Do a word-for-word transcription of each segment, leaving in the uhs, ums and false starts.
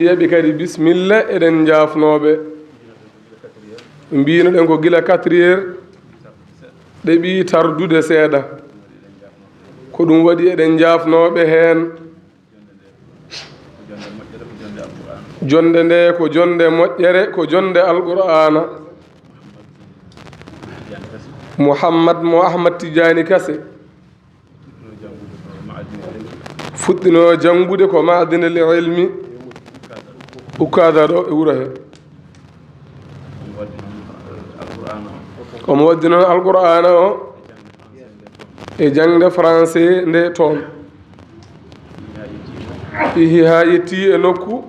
Yeɓi kadi bismilla, eɗen njaafnooɓe. Mbino ɗen ko gila quatre heures, ɗe ɓi tardude seeɗa. Ko ɗum waɗi eɗen njaafnooɓe heen. Jonde nde ko jonde moƴƴere, ko jonde Alqur'aana. Muhammad mo Ahmad Tijaani Kase. Fuɗɗino janngude ko Ma'adinal Ilmi, Ukkaada ɗo e wuro he. Omo waddi noon Alqur'aana o e jaŋde français nde toon. Ihi haa yetti e nokku.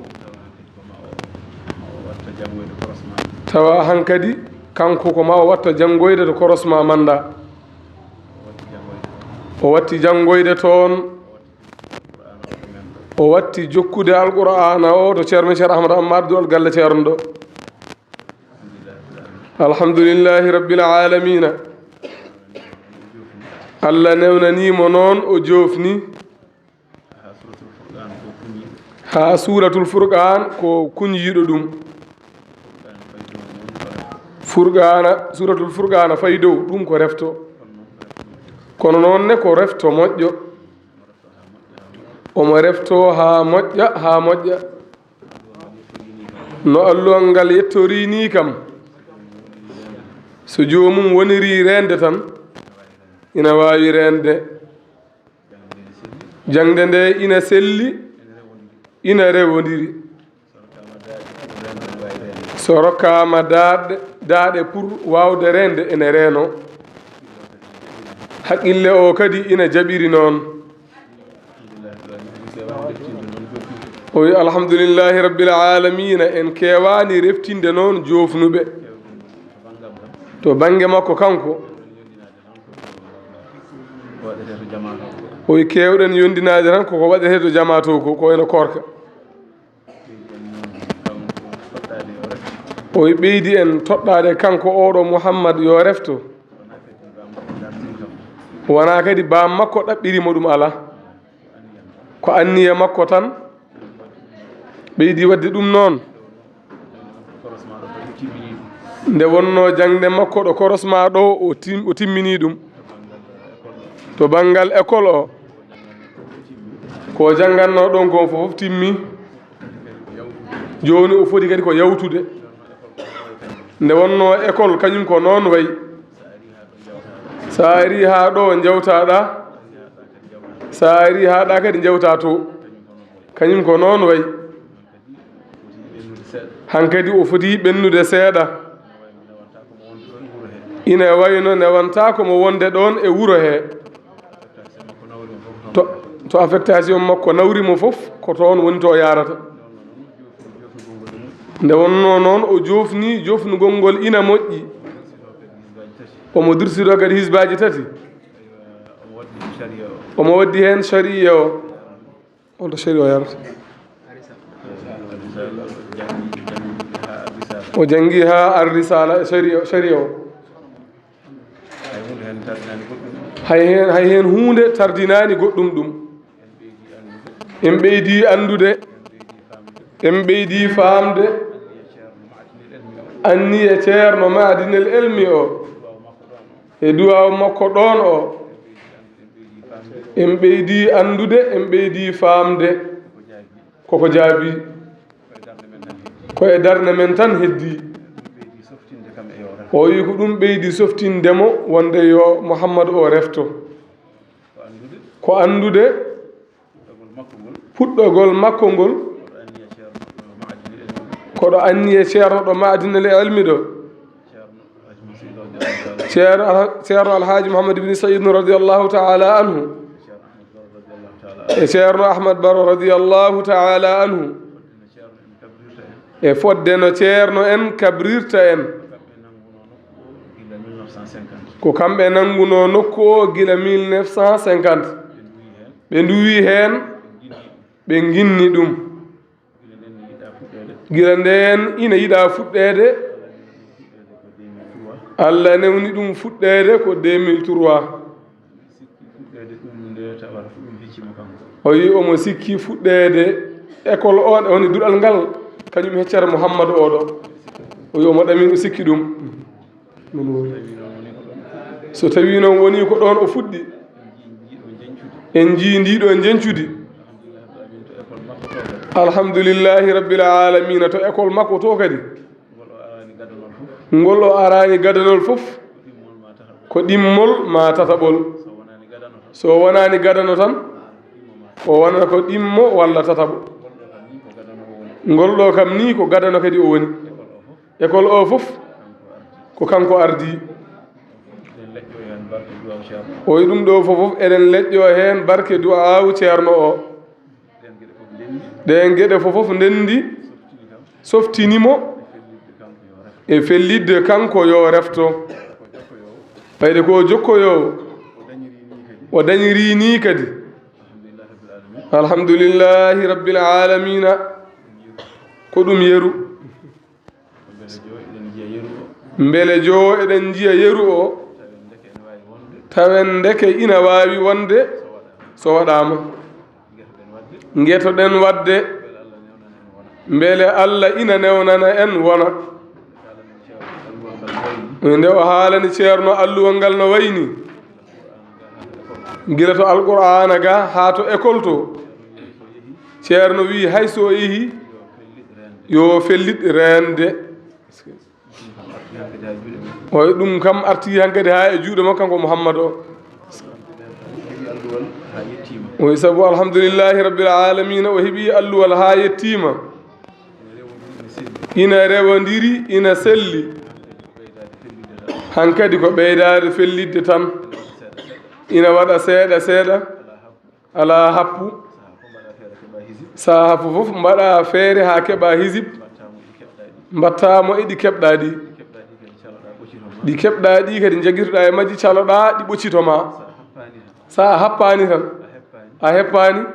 Tawa hankadi kanko ko ma o watta janngoyde to korosma manda. O watti janngoyde toon. O watti jokkude Alqur'aana o to Ceerno men Ceerno Ahmad Amma Abdul Galle Ceerno ɗo. Alhamdulillahi Rabbil Aalamiina. Allah newnaniimo noon, o joofni. Haa Suuratul Furqaan ko kuñyiiɗo ɗum. Furqaana, Suuratul Furqaana fay dow, ɗum ko refto. Kono noon ne ko refto moƴƴo. Omo refto haa moƴƴa, haa moƴƴa. No alluwal ngal yettorii nii kam, so joomum wonirii reende tan, ina waawi reende. Jaŋde nde ina selli, ina rewondiri. So rokkaama daaɗe, daaɗe pour waawde reende, ene reeno. Haqqille o kadi ina jaɓiri noon. O wi, "Alhamdulillahi Rabbil Aalamiina, en keewaani reftinde noon joofnuɓe." To bannge makko kanko, o wi, "Keewɗen yondinaade tan koko waɗetee to jamaa to ko, ko ena koorka." O wi, "Ɓeydi en toɗɗaade kanko oɗo Muhammad yo refto. Wonaa kadi baam makko ɗaɓɓiri mo ɗum, alaa. Ko anniya makko tan." Ɓeydi waɗde ɗum noon. Nde wonnoo jaŋde makko ɗo korosma ɗo, o tim-, o timminii ɗum. To banngal école o, ko janngannoo ɗon ko fof timmi. Jooni o foti kadi ko yawtude. Nde wonnoo école kañum ko noon wayi. Sa ari haa ɗo njawtaɗa, sa ari haa ɗa kadi njawta to. Kañum ko noon wayi. Hankadi o foti ɓennude seeɗa. Ina wayno newanta ko mo wonde ɗon e wuro he. To, to affectation makko nawri mo fof, ko toon woni to yaarata. Nde wonnoo noon, o joofni joofnugol ngol ina moƴƴi. Omo dursitoo kadi hisbaaji tati. Omo waddi heen sariya o. Holto sariya o yarata? O janngi haa Ar-Risaala e sariya, sariya o. Hay heen, hay heen huunde tardinaani goɗɗum ɗum. En ɓeydi anndude, en ɓeydi faamde anniya Ceerno Maadinel Elmi o e duwaaw makko ɗoon o. En ɓeydi anndude, en ɓeydi faamde koko jaabi. Ko e darnde men tan heddi. O wi ko ɗum ɓeydi softinde mo wonde yo Muhammad o refto. Ko anndude puɗɗogol makko ngol, koɗo anniye Ceerno ɗo Maadinal Elmi ɗo. Ceerno Alha-, Ceerno Alhaaji Muhammad ibn Sayyid radiyallahu ta'ala anhu. E Ceerno Ahmad Baro radiyallahu ta'ala anhu. E fodde no Ceerno en kabrirta en. Ko kamɓe nanngunoo nokku o gila mille neuf cent cinquante. Ɓe nduwi heen, ɓe nginni ɗum. Gila ndeen ina yiɗa fuɗɗeede. Allah newni ɗum fuɗɗeede ko deux mille trois. O wi omo sikki fuɗɗeede École o, woni duɗal ngal, kañum heccara Muhammadu oɗo. O yo mo ɗamin, o sikki ɗum. So tawi noon woni ko ɗoon o fuɗɗi, en njii ndiɗo njeñcudi. Alhamdulillahi rabbil alamina, to école makko to kadi. Ngol o arani gadanol fof, ko ɗimmol ma tataɓol. So wonani gadano tan, o wonata ko ɗimmo walla tataɓo. Ngol ɗo kam ni ko gadano kadi o woni. École o fof ko kanko ardi. O wi ɗum ɗo fof fof eɗen leƴƴo heen barke du'aawu ceerno o. Ɗeen geɗe fof fof ndenndi, softini mo e fellitde kanko yo refto. Ɓayde ko jokkoyoowo, o dañiri ni kadi. Alhamdulillahi rabbil alamina. Ko ɗum yeru. Mbele joo eɗen njiya yeru o, tawen ndeke ina waawi wonde so waɗaama. Ngetoɗen waɗde, mbele Allah ina newnana en wona. Nde o haalani ceerno alluwal ngal no wayni, gila to Alqur'aana ga haa to école to. Ceerno wi hay so o yehi, yo fellit reende. Oy, ɗum kam arti hankadi haa e juuɗe makko kanko Muhammad o. Oy, sabu alhamdulillahi rabbil alamina, o heɓi alluwal haa yettiima. Ina rewondiri, ina selli. Hankadi ko ɓeydaade fellitde tan. Ina waɗa seeɗa seeɗa. Alaa happu. Sahaa fof fof mbaɗa feere haa keɓa hisib. Mbaɗtaa mo e ɗi keɓɗaa ɗi. Ɗi keɓɗaa ɗi kadi njagirtoɗaa e majji, caloɗaa ɗi ɓoccito ma. So a happaani tan, a heppaani,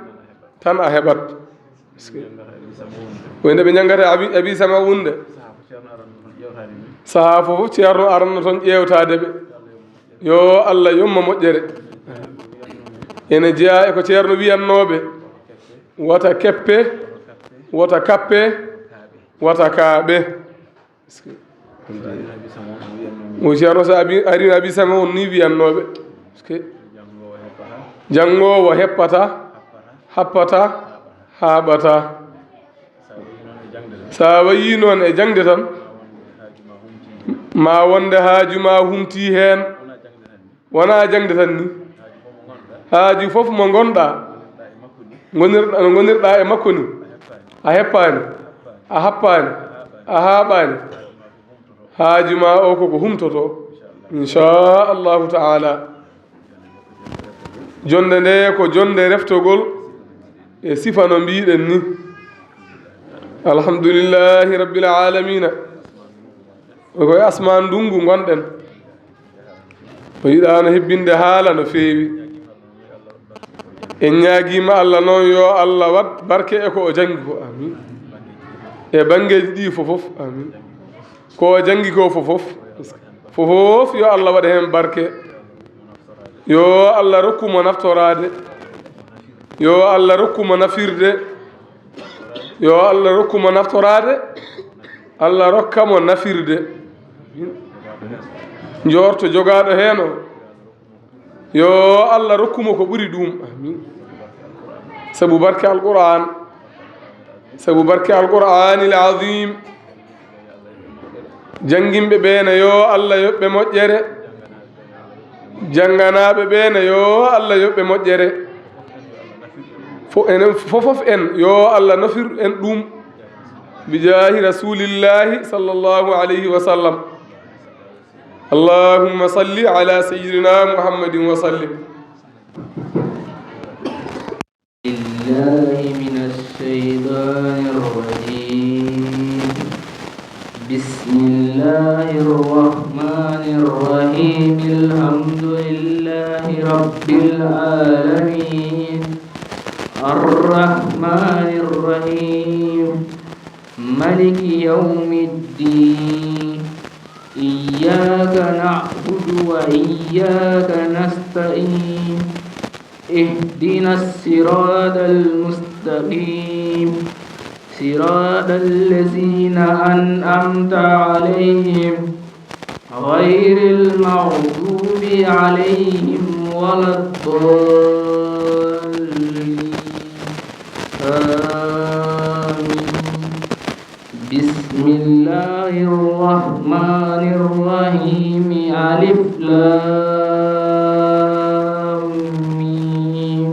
tan a heɓat. Ko nde ɓe njanngata Abi, Abi Sama wunde. Sahaa fof fof ceerno aranno toon ƴeewtaade ɓe. Yo Allah yomma moƴƴere. Ene jeyaa e ko ceerno wiyannooɓe, wota keppe, wota kappe, wota kaaɓe. O ceerno so abi, arino Abi Sama on ni wiyannooɓe. Janngo o heppata, happata, haaɓata. Sa wayi noon e jaŋde tan, ma wonde haaju ma humti heen. Wonaa jaŋde tan ni. Haaju fof mo ngonɗaa, ngonirɗa, no ngonirɗaa e makko ni, a heppaani, a happaani, a haaɓaani. Haaju ma o koko humtoto, inchallahu taala. Jonde nde ko jonde reftogol e sifa no mbiɗen ni. Alhamdulillahi rabbil alamina. Ko e asman ndungu ngonɗen. O yiɗaano hebbinde haala no feewi. En ñaagiima Allah noon yo Allah waɗ barke e ko o janngi ko. Amin. E banngeeji ɗi fof fof. Amin. Ko o janngi ko fof fof. Fof fof yo Allah waɗ heen barke. Yo Allah rokku mo naftoraade. Yo Allah rokku mo nafirde. Yo Allah rokku mo naftoraade. Allah rokka mo nafirde. Njoorto jogaaɗo heen o. Yo Allah rokku mo ko ɓuri ɗum. Amin. Sabu barke Alqur'aan. Sabu barke Alqur'aanil aziim. Jannginɓe ɓee ne, yo Allah yoɓ ɓe moƴƴere. Jannganaaɓe ɓee ne, yo Allah yoɓ ɓe moƴƴere. Fo-, enen fof fof en, yo Allah nafir en ɗum. Bijaahi Rasuulillaahi sallallahu alayhi wa sallam. Allahumma salli ala sayyidina Muhammadin wa sallim. بالله من الشيطان الرجيم. بسم الله الرحمن الرحيم. الحمد لله رب العالمين. الرحمن الرحيم. ملك يوم الدين. إياك نعبد وإياك نستعين. اهدنا الصراط المستقيم. صراط الذين أنعمت عليهم غير المغضوب عليهم ولا الضالين. آمين. بسم الله الرحمن الرحيم. ألف لام ميم.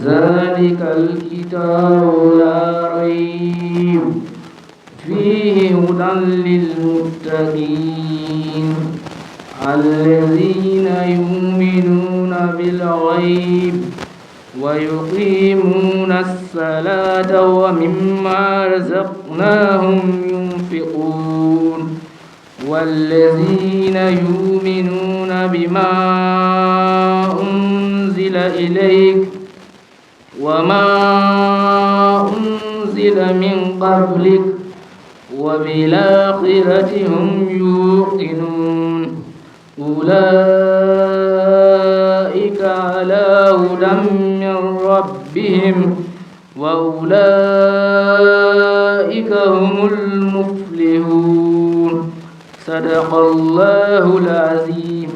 ذلك الكتاب لا ريب فيه هدى للمتقين الذين يؤمنون بالغيب ويقيمون الصلاة ومما رزقناهم ينفقون والذين يؤمنون بما أنزل إليك وما أنزل من قبلك وبالآخرة هم يوقنون أولئك على هدى من ربهم وأولئك هم المفلحون. صدق الله العظيم.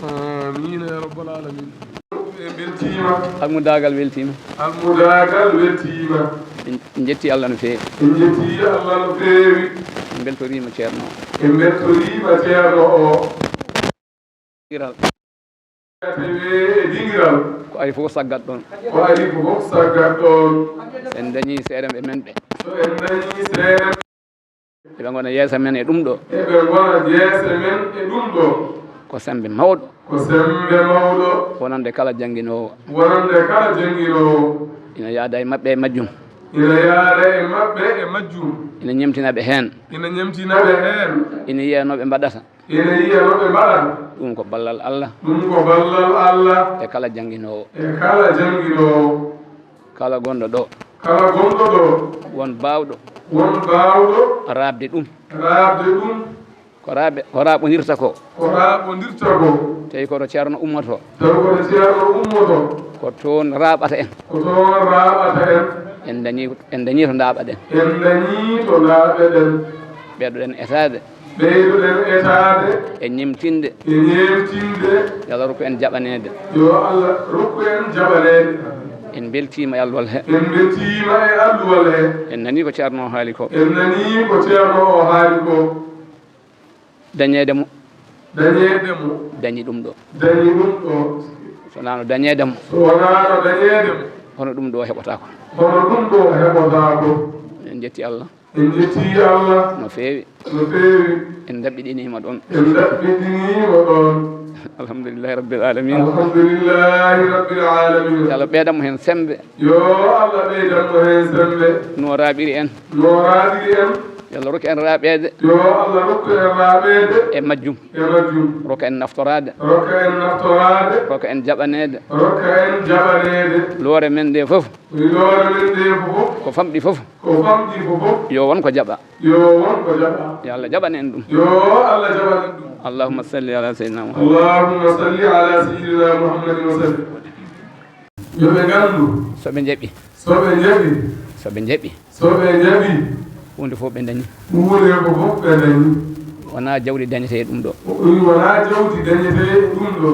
Amiina yaa rabbal aalamiin. En mbeltiima. Almudaagal weltiima. Almudaagal weltiima. En njetti Allah no feewi. En njetti Allah no feewi. En mbeltoriima ceerno o. En mbeltoriima ceerno o. Dingiral. E dingiral. Ko ari fof saggat ɗoon. Ko ari fof saggat ɗoon. So en dañii seeɗa ɓe men ɓe. So en dañii seeɗa. Eɓe ngona yeeso men e ɗum ɗo. Eɓe ngona yeeso men e ɗum ɗo. Ko semmbe mawɗo. Ko semmbe mawɗo. Wonande kala jannginoowo. Wonande kala jannginoowo. Ina yaada e maɓɓe e majjum. Ina yaada e maɓɓe e majjum. Ina ñemtina ɓe heen. Ina ñemtina ɓe heen. Ina yiya no ɓe mbaɗata. Ina yiya no ɓe mbaɗata. Ɗum ko ballal Allah. Ɗum ko ballal Allah. E kala jannginoowo. E kala jannginoowo. Kala gonɗo ɗo. Kala gonɗo ɗo. Won baawɗo. Won baawɗo. Raaɓde ɗum. Raaɓde ɗum. Ko raaɓe, ko raaɓondirta ko. Ko raaɓondirta ko. Tawi ko to ceerno ummoto. Tawi ko to ceerno ummoto. Ko toon raaɓata en. Ko toon raaɓata en. En dañii, en dañii to ndaaɓaɗen. En dañii to ndaaɓeɗen. Ɓeydoɗen etaade. Ɓeydoɗen etaade. E ñemtinde. E ñemtinde. Yo Allah rokku en jaɓaneede. Yo Allah rokku en jaɓaneede. En mbeltiima e alluwal he. En mbeltiima e alluwal he. En nanii ko ceerno o haali ko. En nanii ko ceerno o haali ko. Dañeede mo. Dañeede mo. Dañi ɗum ɗo. Dañi ɗum ɗo. So wonaa no dañeede mo. So wonaa no dañeede mo. Hono ɗum ɗo heɓotaako. Hono ɗum ɗo heɓotaako. En njetti Allah. En njetti Allah. No feewi. No feewi. En ndaɓɓiɗiniima ɗoon. En ndaɓɓiɗiniima ɗoon. Alhamdulillahi rabbil aalamiin. Alhamdulillahi rabbil aalamiin. Yo Allah ɓeydan mo heen semmbe. Yo Allah ɓeydan mo heen semmbe. No raaɓiri en. No raaɓiri en. Yo Allah rokku en raaɓeede. Yo Allah rokku en raaɓeede. E majjum. E majjum. Rokka en naftoraade. Rokka en naftoraade. Rokka en jaɓaneede. Rokka en jaɓaneede. Loore men nde fof. Loore men nde fof. Ko famɗi fof. Ko famɗi fof. Yo won ko jaɓa. Yo won ko jaɓa. Yo Allah jaɓan en ɗum. Yo Allah jaɓan en ɗum. Allahumma salli ala sayyidina Muhammad. Allahumma salli ala sayyidina Muhammadin wa sallim. Yo ɓe nganndu. So ɓe njaɓi. So ɓe njaɓi. So ɓe njaɓi. So ɓe njaɓi. Huunde fof ɓe dañi. Huunde ko fof ɓe dañi. Wonaa jawdi dañetee ɗum ɗo. Ɗum wonaa jawdi dañetee ɗum ɗo.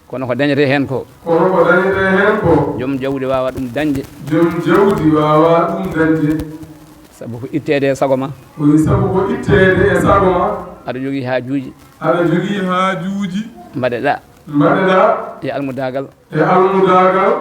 Kono ko dañetee heen ko. Kono ko dañetee heen ko. Joom jawdi waawaa ɗum dañde. Joom jawdi waawaa ɗum dañde. Sabu ko itteede e sago ma. Ko sabu ko itteede e sago ma. Aɗa jogii haajuuji. Aɗa jogii haajuuji. Mbaɗeɗaa. Mbaɗeɗaa. E almudaagal. E almudaagal.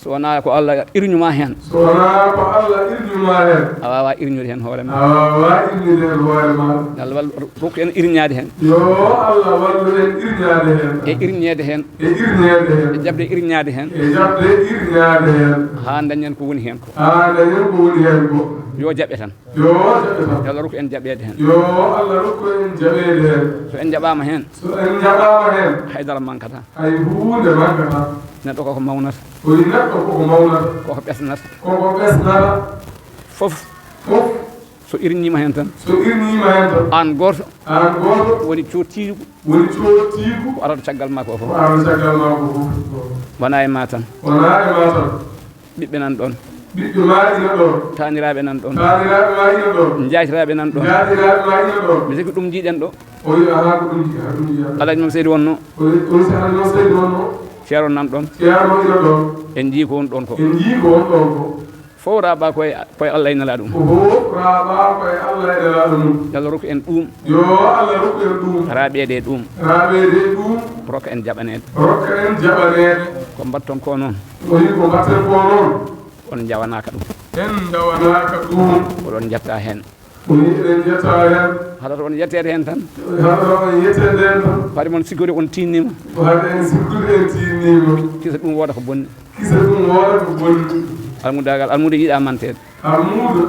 So wonaa ko Allah irñu ma heen. So wonaa ko Allah irñu ma heen. A waawaa irñude heen hoore ma. A waawaa irñude heen hoore ma. Yo Allah wallu, rokku en irñaade heen. Yo Allah wallu en irñaade heen. E irñeede heen. E irñeede heen. E jaɓde irñaade heen. E jaɓde irñaade heen. Haa dañen ko woni heen ko. Haa dañen ko woni heen ko. Yo jaɓe tan. Yo jaɓe tan. Yo Allah rokku en jaɓeede heen. Yo Allah rokku en jaɓeede heen. So en jaɓaama heen. So en jaɓaama heen. Haydara mankataa. Hay huunde mankataa. Neɗɗo koko mawnata. Ko neɗɗo koko mawnata. Koko ɓesnata. Koko ɓesnata. Fof. Fof. So irñiima heen tan. So irñiima heen tan. Aan gooto. Aan gooto. Woni cootiigu. Woni cootiigu. Ko arata caggal ma ko fof. Ko arata caggal ma ko fof. Wonaa e ma tan. Wonaa e ma tan. Ɓiɓɓe nan ɗoon. Ɓiɓɓe ma ina ɗoon. Taaniraaɓe nan ɗoon. Taaniraaɓe ma ina ɗoon. Njaatiraaɓe nan ɗoon. Njaatiraaɓe ma ina ɗoon. Mi sikki ɗum njiiɗen ɗo. O wi, ahaa, ko ɗum njiɗa, ɗum njiɗa. Alhaji Mame Seydi wonno. O wi, o wi, si Alhaji Mame Seydi wonno. Ceerno nan ɗoon. Ceerno ina ɗoon. En njii ko won ɗoon ko. En njii ko won ɗoon ko. Fof raaɓaa ko e, ko e Allah e Nelaaɗo mum. Fof raaɓaa ko e Allah e Nelaaɗo mum. Yo Allah rokku en ɗum. Yo Allah rokku en ɗum. Raaɓeede e ɗum. Raaɓeede e ɗum. Rokka en jaɓaneede. Rokka en jaɓaneede. Ko mbaɗton ko noon. O wi ko mbaɗten ko noon. On njawanaaka ɗum. En njawanaaka ɗum. Oɗon njetta heen. O wi eɗen njetta heen. Haɗata on yetteede heen tan. Haɗata on yetteede heen tan. Haɗi mon sikkude on tiinniima. Haɗi en sikkude en tiinniima. Kisa ɗum wooda ko bonni. Kisa ɗum wooda ko bonni. Almudaagal almuudo yiɗaa manteede. Almuudo,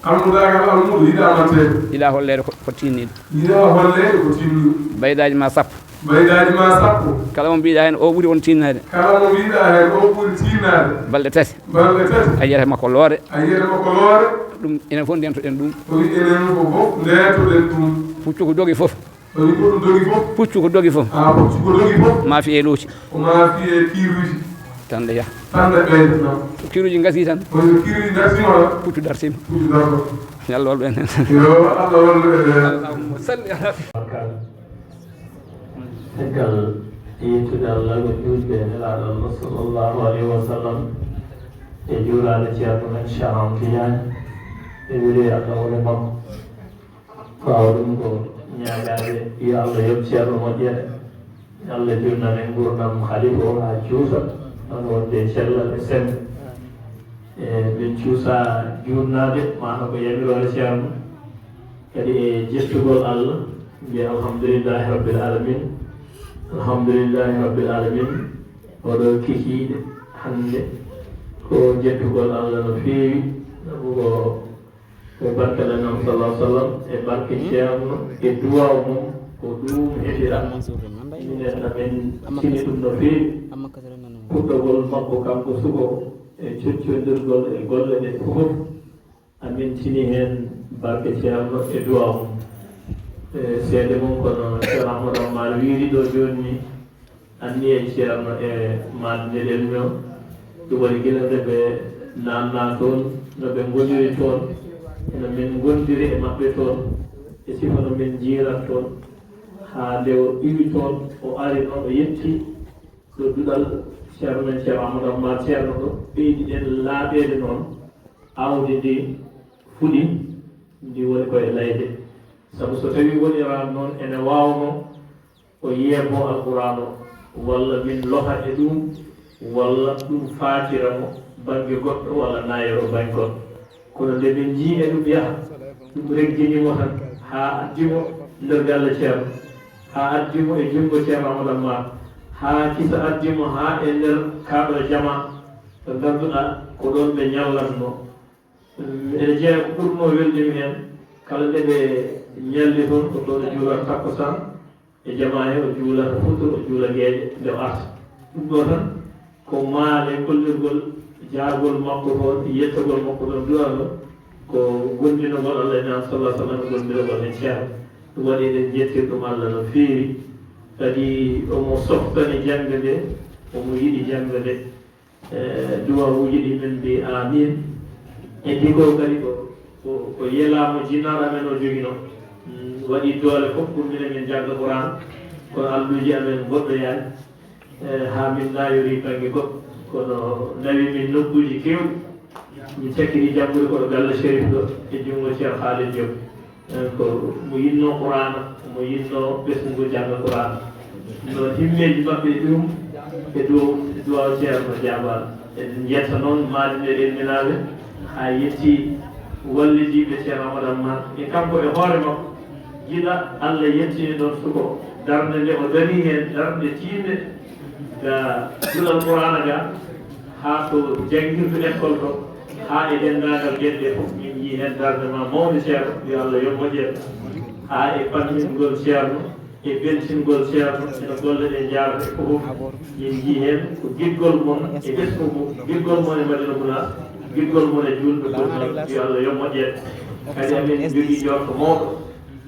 almudaagal almuudo yiɗaa manteede. Yiɗaa holleede ko, ko tiinniiɗo. Yiɗaa holleede ko tiinniiɗo. Baydaaji ma sappo. Baydaaji ma sappo. Kala mo mbiɗaa heen o ɓuri on tiinnaade. Kala mo mbiɗaa heen o ɓuri tiinnaade. Balɗe tati. Balɗe tati. A yiyata makko loore. A yiyata makko loore. Ɗum enen fof ndentoɗen ɗum. O wi enen ko fof ndentoɗen ɗum. Puccu ko dogi fof. O wi ko ɗum dogi fof. Puccu ko dogi fof. A puccu ko dogi fof. Ma fiyee looci. Ko ma fiyee kiiruuji. Tan ɗe yaha. Tan ɗe ɓeyda. Kiiruuji ngasii tan. O wi so kiiruuji ngartiima tan. Puccu dartiima. Puccu darto. Yo Allah wallu en heen. Yo Allah wallu en heen. Allahumma salli ala. Caggal yettude Allah, ko juulde e Nelaaɗo Allah sallallahu alayhi wa sallam, e juuraade Ceerno men Cheikh Ahmad Tidiane, e weli Allah woni makko. Ɓaawo ɗum ko ñaagaade yo Allah yoɓ Ceerno moƴƴere, yo Allah juutnan en nguurndam Khalifa o haa juuta, hono wonde e cellal e semmbe. E min cuusaa juutnaade, maano ko yamiroore Ceerno. Kadi e jettugol Allah, mbiya alhamdulillahi rabbil alamin. Alhamdulillahi rabbil alamin. Oɗo kikiiɗe hannde ko jettugol Allah no feewi, sabu ko, ko barke Annabi sallallahu alaihi wasallam, e barke Ceerno, e duwaaw mum, ko ɗum heɓira. Minen na min tini ɗum no feewi. Puɗɗogol makko kanko suko, e coccondirgol e golle ɗe fof. Amin tini heen barke Ceerno e duwaaw mum. E seede mum, kono Ceerno Ahmadu Ammar wiiri ɗo jooni ni, anniya Ceerno e maande ɗen no, ɗum waɗi gila nde ɓe naatnaa toon, no ɓe ngoniri toon, no min ngondiri e maɓɓe toon, e sifa no min njiiran toon, haa nde o iwi toon, o ari noon, o yetti ɗo duɗal Ceerno men Ceerno Ahmadu Ammar Ceerno ɗo, ɓeydi ɗen laaɓeede noon. Aawdi ndi fuɗi, ndi woni koye layde. Sabu so tawii woniraano noon, ene waawnoo o yeeboo Alquraan o, walla min loha e ɗum, walla ɗum faatira mo bannge goɗɗo, walla naayoro bannge goɗɗo. Kono nde min njii e ɗum yaha, ɗum reggini mo tan, haa addi mo nder galle Ceerno, haa addi mo e junngo Ceerno Amadou Ammar, haa kisa addi mo haa e nder kaa ɗoo jamaa, ɗo ngannduɗaa ko ɗoon ɓe ñallatnoo. Ene jeyaa ko ɓurnoo welde mi heen, kala nde ɓe ñalli toon, ko toon o juulata takkusaan, e jamaa he o juulata futuro, o juula geeƴe nde o arta. Ɗum ɗoo tan ko maale gollirgol jaagol makko toon, yettogol makko toon, du'aa ngol, ko gondinogol Allah e Nulaaɗo sallallahu alaihi wasallam, gondinogol e Ceerno. Ɗum waɗi eɗen njettir ɗum Allah no feewi. Kadi omo softani jaŋde nde, omo yiɗi jaŋde nde. E duwawuuji ɗi min mbi amin. E ɗi ko kadi ko, ko, ko yelaamu jinnaaɗo amen o joginoo. Mm, waɗi doole fof pour minen min jannga Qur'an, kono alluuji amen ngoɗɗoyaani, e, haa min naayori bannge goɗɗo. Kono nawi min nokkuuji keewɗi. Min cakkiri janngude ko ɗo galle Cherif ɗo, e junngo Ceerno Khalid Diop. E, ko mo yinnoo Qur'aana, mo yinnoo ɓesngu jannga Qur'aana. No himmeeji maɓɓe e ɗum, E duwaw, e duwaw Ceerno Jaabaal. Eɗen njetta noon maadi nde ɗen minaaɓe, haa yetti wallidiiɓe Ceerno Amadou Ammar. E kanko e hoore makko, gila Allah yettini ɗon suko, darnde nde o darii heen, darnde tiiɗnde, ga duɗal Quraana ga, haa to janngirdu école to, haa e denndaangal geɗe ɗe fof, min njii heen darnde ma mawnde Ceerno, yo Allah yoɓ moƴƴere, haa e pammingol Ceerno, e beltingol Ceerno, eno golle ɗe njaarata e fof. Min njii heen ko giggol mon e ɓesngu ngu, giggol mon e Madina Gunaas, giggol mon e juulɓe Gunaas, yo Allah yoɓ moƴƴere. Kadi amin njogii njorto mawɗo,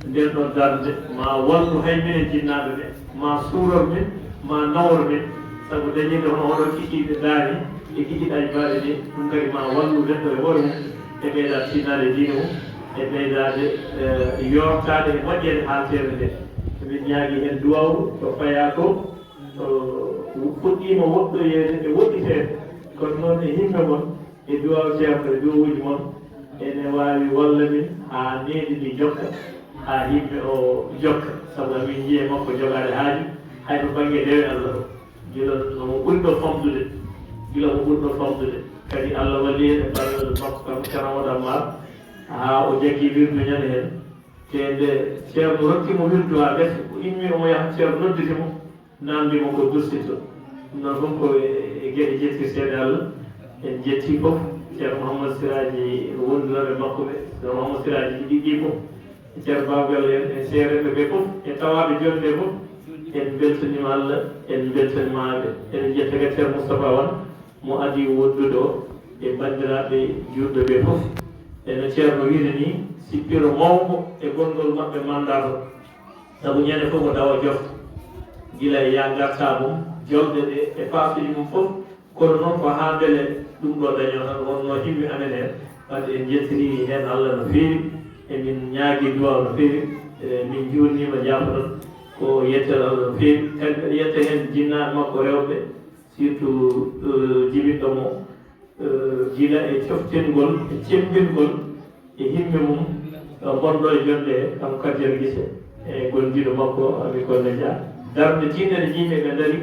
ndeen ɗoon darnde, ma wallu hay minen jinnaaɓe ɓe, ma suuror min, ma nawor min, sabu dañiinde hono oɗo kikiiɗe daani, e kikiiɗe ajibaaɗe ɗe, ɗum kadi ma wallu neɗɗo e hoore mum, e ɓeyda tiinnaade diine mum, e ɓeydaade, eh, yoortaade e moƴƴere haalteere nde. Min ñaagii heen duwaaw to fayaa to, to fuɗɗiima woɗɗoyeede e woɗɗiteede. Kono noon e yimɓe mon, e duwaaw Ceerno, e duwawuuji mon, ene waawi walla min haa needi ndi jokka, haa yimɓe o jokka. Sabu amin njii e makko jogaade haaju, hay to bannge dewe Allah o. Gila no mo ɓuri ɗo famɗude, gila mo ɓuri ɗo famɗude. Kadi Allah walli en e ballal makko kam Ceerno Amadou Ammar, haa o jaggi wirdu ñande heen. Te nde Ceerno rokki mo wirdu haa gasi, o immi omo yaha, Ceerno nodditi mo, namndi mo ko dursito. Ɗum noon fof ko e, e geɗe jettirteeɗe Allah. En njetti fof, Ceerno Mouhamadou Siraaji, wondunoɓe makko ɓe, Ceerno Mouhamadou Siraaji ɗiɗi fof. Ceerno Baaba Bello en, e seereeɓe ɓe fof, e tawaaɓe jonnde fof, en mbeltaniima Allah, en mbeltaniima ɓe. Eɗen njetta kadi Ceerno Moustapha Wan, mo adii wondude o e banndiraaɓe juulɓe ɓe fof. E no Ceerno wiiri ni, sippiro mawngo e gonngol maɓɓe manndaa to. Sabu ñande fof ko dawa jofta. Gila e yaa ngartaa mum, jolɗe ɗe e faasuuji mum fof, kono noon ko haa mbele ɗum ɗo dañoo tan, wonnoo himmi amen heen. Wadde en njettirii heen Allah no feewi, emin ñaagii duwaaw no feewi, e min njuurniima, njaafoɗon, ko yettere Allah no feewi. Kadi mbeɗa yetta heen jinnaaɓe makko rewɓe, surtout, eh, jibinɗo mo, eh, gila e coftingol, e cemmbingol, e himme mum, ɗo ngonɗo e jonde he, kanko Kadiata Gise, e gondiiɗo makko, Ami Kolle Dia. Darnde tiiɗnde nde yimɓe ɓe ndari,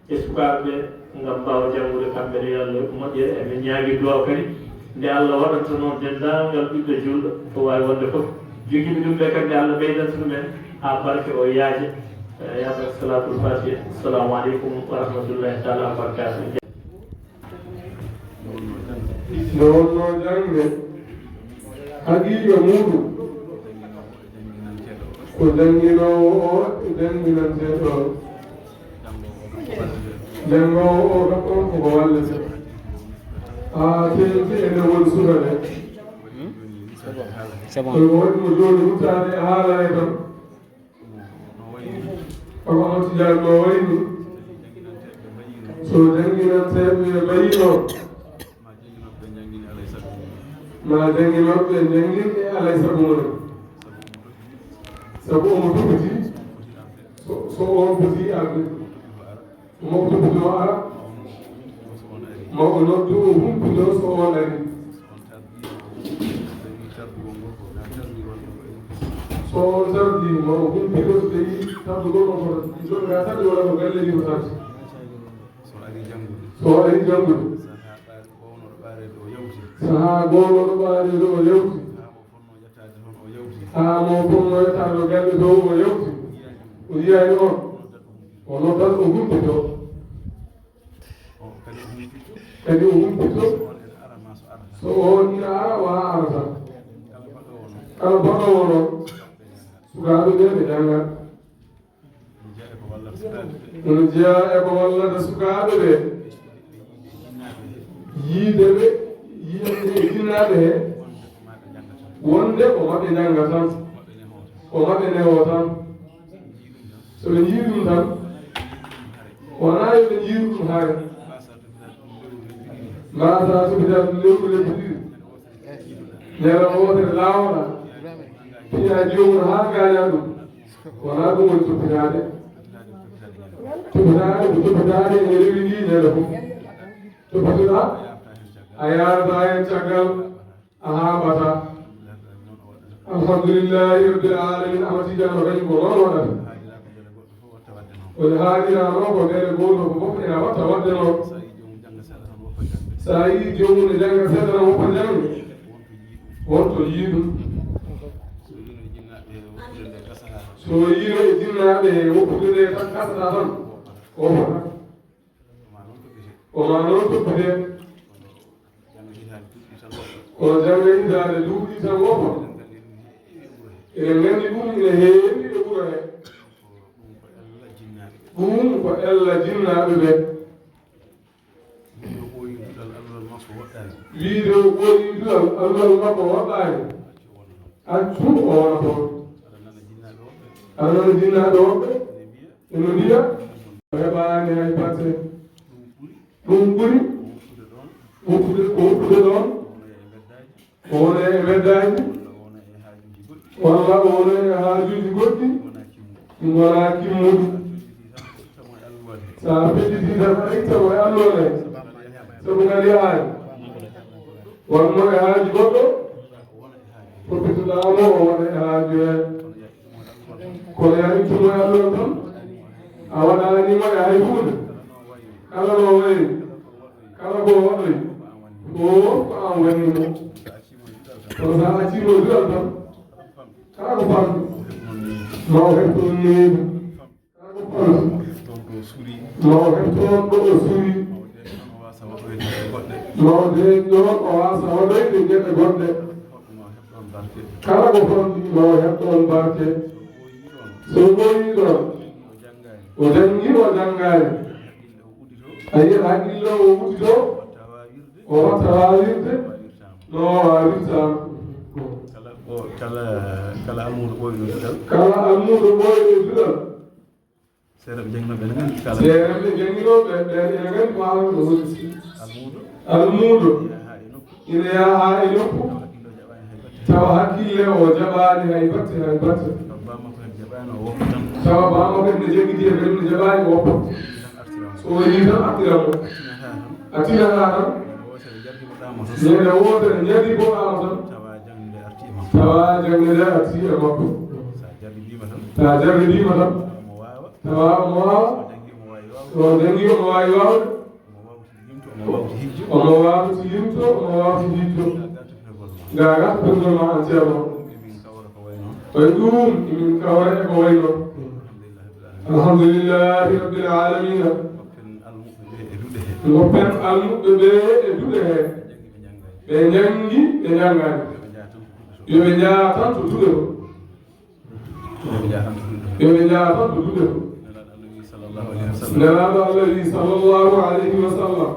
e sukaaɓe ɓe, ngam mbaawa janngude kamɓe ne, yo Allah yoɓ moƴƴere. Emin ñaagii duwaaw kadi, nde Allah waɗanta noon denndaangal ɓiɗɗo juulɗo, to waawi wonde fof. Jogiiɓe ɗum ɓe kadi, nde Allah ɓeydanta ɗumen haa barke o yaaja. Eh, yaaɓe salaatul faatiha. Assalamu aleykum wa rahmatullahi taala wa barakatuh. Nde wonnoo jaŋde, haqiiqa muuɗum ko jannginoowo o e jannginanteeɗo o. Janngoowo o kam, on koko wallete. Haa teeŋti ene woni suka nde. C'est bon. Kono waɗi mo jooni ruttaade e haalaare tan. Kono Amadou Tidiane no wayni, so jannginanteeɓe mbayii noon, ma jannginooɓe njanngin e alaa e sago mumen. Sabu omo topiti, so, so oon foti arde, mo topitino ara, ma o noddu, o humpito so oon ari. So on tardii, ma o humpito so tawii tardugol on ko joɗɗa tardugol on ko galle ɗi ko tardi. So ari janngude. So ari janngude. Sahaa ɓaare-, ɓownoɗo ɓaareede o yawti. Sahaa ɓownoɗo ɓaareede o yawti. Haa mo fotnoo yettaade toon o yawti. Haa mo fotnoo yettaade to galle to o yawti. O yiyaani on. O noddat o humpito. Kadi o humpito. So on ina ara, ma so arata. So on ina ara, ma arata. Kala baɗoowo noon. Kala baɗoowo noon. Sukaaɓe ɓe ɓe janngat. Ina jeyaa e ko wallata sukaaɓe ɓe. Ina jeyaa e ko wallata sukaaɓe ɓe. Yiide ɓe, yiide ɓe e jinnaaɓe he. Wonde ko maɓɓe njannga tan. Ko maɓɓe nehoo tan. So ɓe njii ɗum tan, wonaa yo ɓe njiiru ɗum hare. Mbaasaa topitaade ɗum lewru lebbi ɗiɗi. Ñande wootere laawoɗaa. Piyaa joomum haa gaañaa ɗum. Wonaa ɗum woni topitaade. Topitaade ko topitaade e rewi ndi ñande fof. Topitoɗaa, a yaarataa heen caggal. A haaɓataa. Alhamdulillahi rabbil alamin. Amadou Tidiane o kañum ko noon waɗata. Woni haaliraano ko mbele gooto ko fof ena watta waɗde noon. So a yii joomum ne jannga seeɗa tan woppa jaŋde. Wonto yiiɗum. So yiino e jinnaaɓe he woppude nde tan gasata tan. Woppa tan. Ko maa noon toppitee. Kono jannga hitaande duuɓi tan woppa. Eɗen nganndi ɗum ina heewi e wuro he. Ɗum ko ella jinnaaɓe ɓe. Wiide o ɓooyi duɗal alluwal makko woɗɗaani. Accu o wona toon. Aɗa nana jinnaaɓe woɓɓe. Ene mbiya. O heɓaani hay batte. Ɗum ɓuri. Woppude, ko woppude ɗoon. O wona e mbeddaaji. Walla o wona e haajuuji goɗɗi. Ɗi ngonaa kimmuɗi. So a felliti tan a itta mo e alluwal he. Sabu ngal yahaani. Wonmo e haaju goɗɗo. Toppitoɗaa mo o wona e haaju he. Kono yaa ittu mo e alluwal tan. A waɗaani mo e hay huunde. Kala no wayi. Kala ko waɗoyi. Fof ko an waɗi mo. Kono so a accii mo duɗal tan. Kala ko fanɗi. Ma o heɓ toon needu. Kala ko fanɗi. Ma o heɓ toon ɗo o suuɗi. Ma o deeƴ ɗoon o waasa waɗoyde geɗe goɗɗe. Kala ko fanɗi ma o heɓ ɗoon barke. So ɓooyii ɗoon. O janngi o janngaani. A yiyat haqqille o udditoo. O watta waawirde. No waawirtaama. Kala o, kala, kala almuudo ɓooyɗo duɗal. Kala almuudo ɓooyɗo duɗal. Seeɗa ɓe jannginooɓe ene nganndi kala. Seeɗa ɓe jannginooɓe ɓe ene nganndi ko haalata ɗo woni. Almuudo. Almuudo. Ina yaha haa e nokku. Ina yaha haa e nokku. Tawa haqqille o jaɓaani hay batte. Tawa haqqille o jaɓaani hay batte, hay batte. Tawa baa makko en jaɓaani o woppa tan. Tawa baa makko en ne jaggitii e ɓen ne jaɓaani o woppa. Tan artira mo. So o yii tan artira mo. A tinata tan. A tinata tan. Ñande wootere jarriboɗaa mo tan. Ñande wootere jarriboɗaa mo tan. Tawa jaŋde nde arti e makko. Tawa jaŋde nde arti e makko. Sa jarribiima tan. Sa jarribiima tan. Tawa mo waawa. Tawa mo waawa. So janngi omo waawi waawde. So janngi omo waawi waawde. Omo waawti limto, omo waawti hijjo. Omo waawti limto, omo waawti hijjo. Gaagaa to pinndol ma. Gaagaa to pinndol ma an ceerno. Emin kawra ko wayi noon. Koye ɗum emin kawra e ko wayi noon. Alhamdulillahi rabbil alamina. Alhamdulillahi rabbil alamina. Ngoppen almuɓɓe ɓe e duɗe he. Ngoppen almuɓɓe ɓe e duɗe he. Ɓe njanngi, ɓe njanngaani. Ɓe njanngi, ɓe njanngaani. Yo ɓe njah tan to duɗe to. Yo ɓe njah tan to duɗe to. Yo ɓe njah tan to duɗe to. Yo ɓe njah tan to duɗe to. Nelaaɗo Allah wi sallallahu alayhi wa sallam. Nelaaɗo Allah wi sallallahu alayhi wa sallam.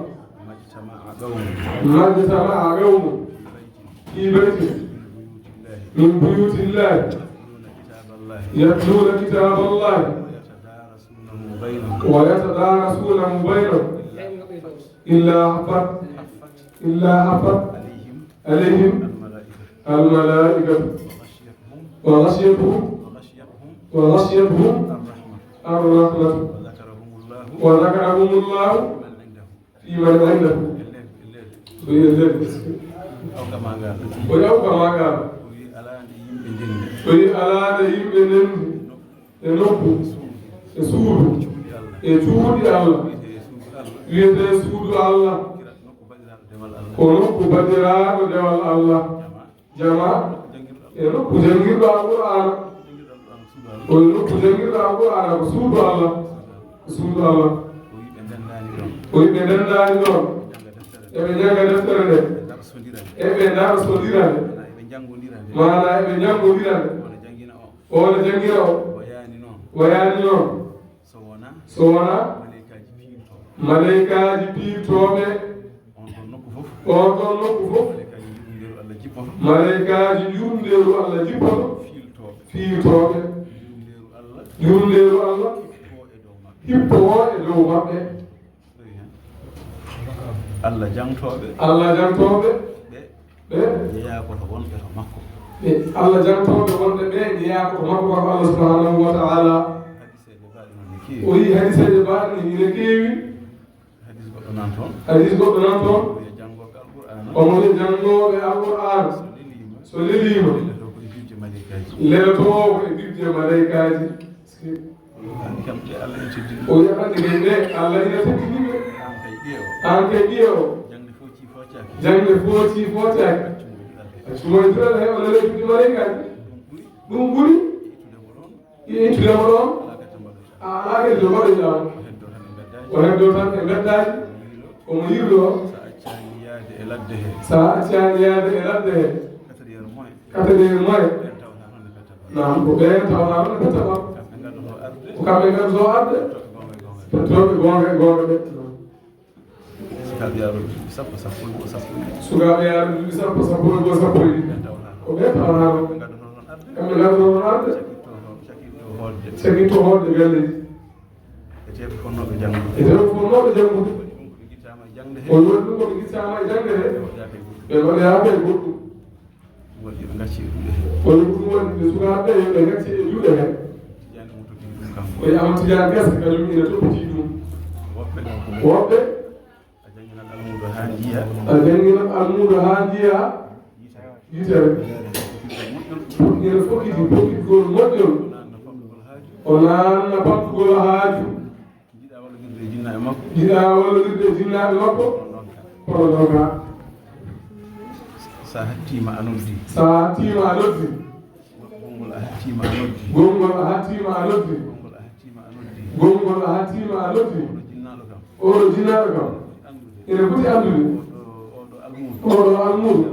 Majtama'a qawmun. Majtama'a qawmun. Fi baytin. Fi baytin. Min buyutillahi. Yatluna kitaballahi. Yatluna kitaballahi. Wa yatadarasunahu baynahum. Wa yatadarasunahu baynahum. Illa haffat. Illa haffat. Alayhim. Alayhim. Al-mala'ikatu. Al-mala'ikatu. Wa ghashiyatuhum. Wa ghashiyatuhum. Wa ghashiyatuhum. Wa ghashiyatuhum. Ar-rahmatu. Ar-rahmatu. Wa dhakarahumullahu. Wa dhakarahumullahu. Fi man indahu. Fi man indahu. Ellel, ellel. Ko ellel. Aw kama qala. Ko aw kama qala. O wi alaa nde yimɓe ndenndi. O wi alaa nde yimɓe ndenndi. E nokku. E suudu. E cuuɗi Allah. Wiyetee suudu Allah. Wiyetee suudu Allah. Kira nokku baɗiraaɗo dewal Allah. Ko nokku baɗiraaɗo dewal Allah. Jama. Jama. E nokku janngirɗo Alqur'aana. O nokku janngirɗo Alqur'aana ko suudu Allah. Ko suudu Allah. O wi ɓe ndenndaani ɗoon. O wi ɓe ndenndaani ɗoon. Eɓe njannga deftere nde. Eɓe ndarsondira nde. Maanaa eɓe njanngondira nde. Oon e janngira o. O yaani noon. So wonaa. So wonaa. Maleykaaji piiltooɓe. Maleykaaji piiltooɓe. On ɗon nokku fof. On ɗon nokku fof. Maleykaaji yurmeeru Allah jippoto. Maleykaaji yurmeeru Allah jippoto. Fiiltooɓe. Fiiltooɓe. Yurmeeru Allah. Yurmeeru Allah. Hippoo e dow maɓɓe. Hippoo e dow maɓɓe. Ɗoy hen. Allah jaŋtooɓe. Allah jaŋtooɓe. Ɓe. Ɓe. Jeyaa ko to wonɓe to makko. Ɓe. Allah jaŋtooɓe wonɓe ɓe jeyaa ko to makko, kanko Allah subhanahu wa ta'ala. Hadiseeje baaɗe noon ne keewi. O yii hadiseeje baaɗe ne ine keewi. Hadis goɗɗo nan toon. Hadis goɗɗo nan toon. Omo wiya janngooɓe Alqur'aana. Omo wiya janngooɓe Alqur'aana. So leliima. So leliima. Lelotoo ko e bibje maleykaaji. Lelotoo ko e bibje maleykaaji. Andi kam te Allah ina teddini. O wiya andi kay nde Allah ina teddini ɓe. An kay ɓiye o. An kay ɓiye o. Jangde fof ci foocaaki. Jangde fof ci foocaaki. Accu mo e dural he o lele juuɗe malaykaaji. Ɗum ɓuri. Ɗum ɓuri. Ittude mo ɗoon. Ittude mo ɗoon. Alaa ka tambaɗo. A alaa kadi to mbaɗo ñaam. O heddo tan e mbeddaaji. O heddo tan e mbeddaaji. Omo yirloo. Sa accaani yaade e ladde he. Sa accaani yaade e ladde he. Quatre heures moins. Quatre heures moins. Ɓeen tawnaa noon ne petta ba. Naam, ko ɓeen tawnaa noon ne petta ba. Kamɓe ngannduɗo arde. Ko kamɓe ngannduɗo arde. Toɓɓe goonga e goonga. Toɓɓe goonga e goonga ɓe. Sukaaɓe yaaruɓe duuɓi sappo, sappo e goo, sappo e ɗiɗi. Sukaaɓe yaaruɓe duuɓi sappo, sappo e goo, sappo e ɗiɗi. Ɓeen tawnaa noon. Ko ɓeen tawnaa noon. Kamɓe ngannduɗo noon arde. Kamɓe ngannduɗo noon arde. Cakitto, cakitto hoodde. Cakitto hoodde galleeji. E teeɓe fonnooɓe janngude. E teeɓe fonnooɓe janngude. Waɗi ɗum ko ɓe gittaama e jaŋde he. O waɗi ɗum ko ɓe gittaama e jaŋde he. Ɓe waɗaaka e goɗɗum. Ɓe waɗaaka e goɗɗum. Waɗi ɓe ngacci e juuɗe he. Waɗi ɗum waɗi ɓe sukaaɓe ɓe ngacci e juuɗe he. Tijaan omo toppiti ɗum kanko. Ko Ahmad Tijaan Gasa kañum ina toppiti ɗum. Woɓɓe. Woɓɓe. A jannginat almuudo haa njiya. A jannginat almuudo haa njiya. Yitere. Puɗɗere fokkiti, fokkitgol moƴƴol. O naanna famɗugol haaju. Jiɗaa wallondirde e jinnaaɓe makko. Jiɗaa wallondirde e jinnaaɓe makko. Kono ɗon ka. Kono ɗon ka. Sa hattiima a noddi. Sa hattiima a noddi. Gongol a hattiima a noddi. Gongol a hattiima a noddi. Gongol a hattiima a noddi. Gongol a hattiima a noddi. Oɗo jinnaaɗo kam. Oɗo jinnaaɗo kam. Ene foti anndude. Oɗo, oɗo almuudo. Oɗo almuudo.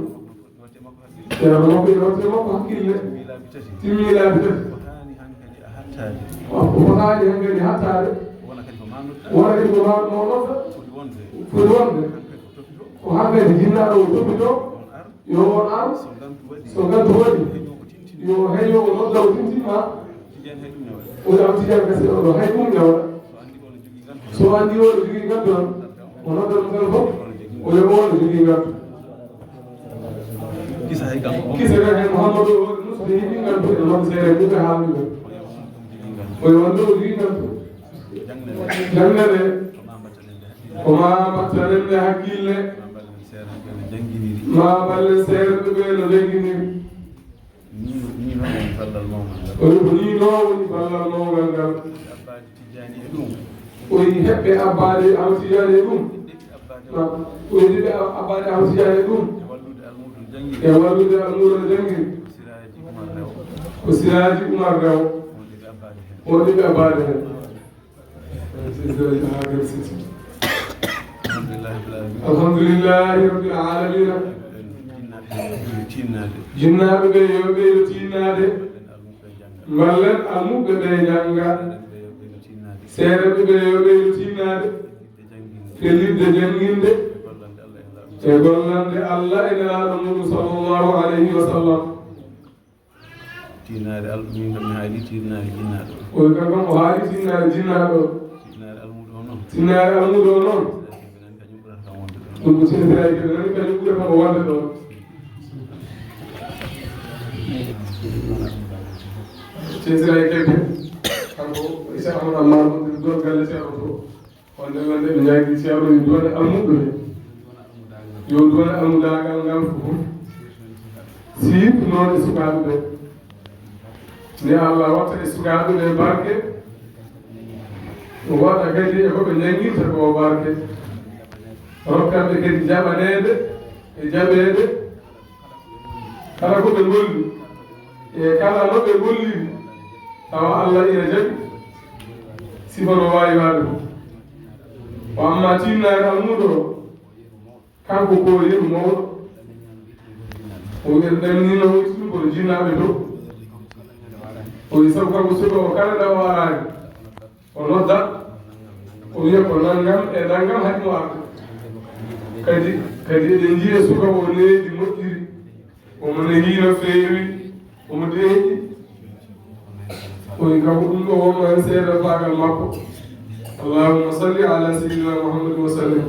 Ceerno makko ina waɗi makko hakkille. Timmi laabi tati. Timmi laabi tati. Fotaani hankadi a hattaade. Ko fotaani hankadi hattaade. Wona kadi ko maa nodda. Wona kadi ko maa, maa nodda. Foti wonde. Foti wonde. Hankadi o toppitoo. Ko hankadi jinnaaɗo o toppitoo. On ar. Yo on ar. So ngantu waɗi. So ngantu waɗi. Heño o tintin. Yo heño o nodda o tintin ma. Tijaan hay ɗum ne waɗa. O wiya Tijaan Gasa oɗo hay ɗum ne waɗa. So anndi o no jogii ngantu. So anndi o no jogii ngantu tan. O nodda ɗum tan fof. O wiya o no jogii ngantu. Kisa hay kanko. Kisa kan hay Muhammadu o, Musa heɓi ngantu e noon seere mum e haalde ɗum. O wiya wonde o jogii ngantu. Jannde nde. Ko maa mbattanen nde hakkille. Maa mballen seere ɓe no jannginiri. Maa mballen seere ɓe no jannginiri. Nii, nii noon woni ballal mawngal ngal. O wiyi ko nii noon woni ballal mawngal ngal. Abbaade Tijaani e ɗum. O wiyi heɓɓe abbaade Ahmad Tijaani e ɗum. Heɓɓe abbaade. Ma, o wiyi heɓɓe abbaade Ahmad Tijaani e ɗum. E wallude almuudo no janngiri. E wallude almuudo no janngiri. Ko Siraaji Umar Rewo. Ko Siraaji Umar Rewo. Wonde ɓe abbaade heen. Wonde ɓe abbaade heen. Alhamdulillahi rabbil alamina. Jinnaaɓe ɓe yo ɓeydo tinnaade. Mballen almuɓɓe ɓe jannga. Seereɓe ɓe yo ɓeydo tinnaade. Fellitde jannginde. E gollande Allah e Nelaaɗo mum sallallahu alayhi wa sallam. Tiinnaade al-, min kam mi haali tiinnaade jinnaaɗo. O wiyi kanko o haali tiinnaade jinnaaɗo. Tiinnaade almuudo o noon. Tiinnaade almuudo o noon. Minen kañum ɓurata kam wonde ɗoon. Ɗum ko Ceesiraaji Kebe nani kañum ɓurata mo wonde ɗoon. Ceesiraaji Kebe, kanko Issa Ahmad Amar wonde ɗoon galle Ceerno to. Wonde wonde ɓe ñaagi Ceerno yo duwane almuɓɓe ɓe. Yo duwane almudaagal ngal fof. Sirtu noon e sukaaɓe ɓe. Nde Allah watta e sukaaɓe ɓe barke. O waɗa kadi e ko ɓe ñaŋngirta ko barke. Rokkaɓe kadi jaɓaneede e jaɓeede. Kala ko ɓe ngolli, e kala no ɓe ngolliri, tawa Allah ina jaɓi, sifa no waawi waade fof. O amma tinnaare almuudo o, kanko ko yeru mawɗo. O wiya ɗum ɗan ni no hoyti ɗum kono jinnaaɓe to. O wiya sabu kanko suka o kala ɗa o araani. O nodda, o wiya ko nanngam e nanngam haɗi mo arde. Kadi, kadi eɗen njiya suka o needi moƴƴiri, omo nehii no feewi, omo deeƴi. O wiyi kanko ɗum ɗo wonno heen seeɗa faagal makko. Allahumma salli ala sayyidina Muhammad wa sallim.